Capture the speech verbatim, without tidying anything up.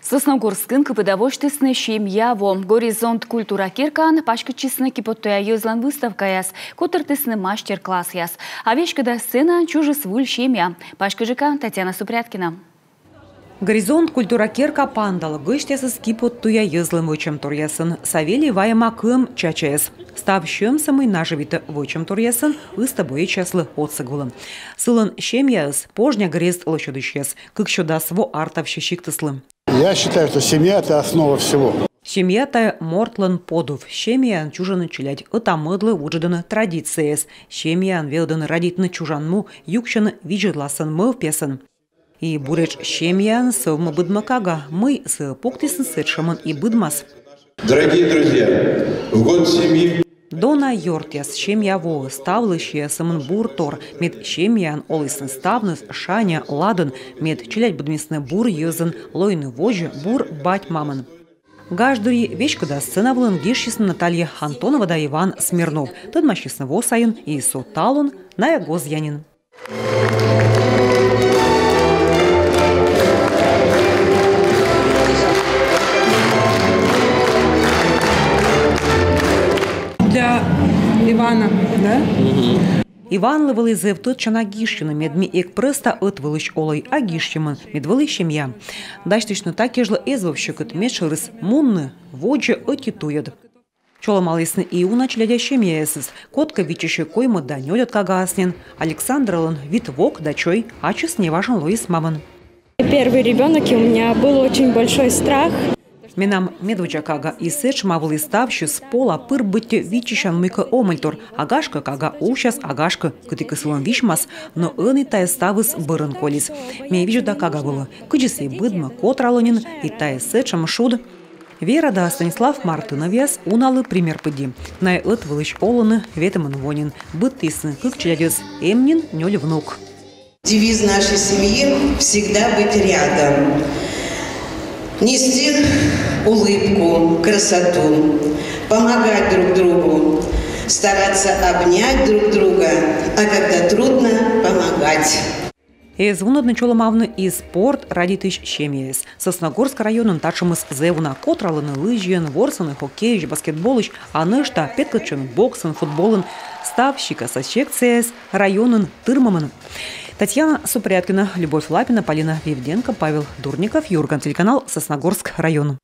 Сосногорскын кыпыда восьтісны «Семья» во. «Горизонт» культура керкаын паськӧдчисны киподтуя йӧзлӧн выставкаяс, котыртісны мастер-классъяс. А веськыда сценаын чужис выль семья. Паськыдджыка Татьяна Супряткина. «Горизонт» культура керка паныдалӧ гӧсьтъясӧс киподтуя йӧзлӧн вӧчӧмторъясӧн. Савелий вайӧма кыӧм чачаяс. Став сьӧмсӧ, мый нажӧвитӧ вӧчӧмторъясӧн, ыстӧ боечьяслы отсӧг вылӧ. Сылӧн семьяыс — пожня грезд лӧсьӧдысьяс. Кык сё дас во артавсьӧ сиктыслы. Я считаю, что семья — это основа всего. Семья — тайӧ мортлӧн подув. Семьяын чужӧны челядь, ӧта-мӧдлы вуджӧдӧны традицияяс. Семьяын велӧдӧны радейтны чужан му, юксьӧны видзӧдласӧн, мӧвпъясӧн. И буретш семьяын сӧвмӧ быдмӧ кага, мый сійӧ пуктісны сэтшӧмӧн и быдмас. Дорогие друзья, в год семьи. Дона ёртъяс, «Семья» воӧ ставлы сиа сӧмын бур тор, мед семьяын олісны ставныс шаня, ладӧн, мед челядь быдмисны бур йӧзӧн, лоины водзӧ бур бать-мамӧн. Гаж дырйи веськыда сцена вылын гижсисны Наталья Антонова да Иван Смирнов. Тӧдмасисны во сайын, и со талун, найӧ гозъя нин. Для Ивана, да? Иванлы вӧлі зэв тӧдчана гижсьыны, мед ми эг прӧста ӧтвылысь олӧй, а гижсьӧмӧн, мед вӧлі семья. Дасьтысьны та кежлӧ эз вӧв сьӧкыд, медшӧрыс мунны водзӧ ӧти туйӧд. Чолӧмалісны и уна челядя семьяясыс. Кодкӧ виччысьӧ коймӧд да нёльӧд кагаыс нин, Александралӧн вит вок да чой, ачыс неважӧн лоис мамӧн. Первый ребёнок, и у меня был очень большой страх. Менам медводдза кага, и сэтшӧма вӧлі ставсьыс пола пыр, быттьӧ виччысян мыйкӧ омӧльтор. А гашкӧ, кага усяс, а гашкӧ, кытікӧ сылӧн висьмас, но ӧні тайӧ ставыс бӧрын колис. Ме видзӧда кага вылӧ, кыдзи сійӧ быдмӧ, котралӧ нин, и тайӧ сэтшӧм шуд. Вера да Станислав Мартыновъяс уналы пример пыдди. Найӧ ӧтвылысь олӧны ветымын во нин, быдтісны кык челядьӧс, эм нин нёль внук. Девиз нашей семьи — всегда быть рядом. Нести улыбку, красоту, помогать друг другу, стараться обнять друг друга, а когда трудно, помогать. Эз вунӧдны чолӧмавны и спорт радейтысь семьяяс. Сосногорск районын татшӧмыс зэв уна: котралӧны лыжиӧн, ворсӧны хоккейысь, баскетболысь, а нӧшта петкӧдчӧны боксӧн, футболӧн. Став сикаса секцияяс районын тырмымӧн. Татьяна Супряткина, Любовь Лапина, Полина Вивденко, Павел Дурников, «Юрган» телеканал, Сосногорск район.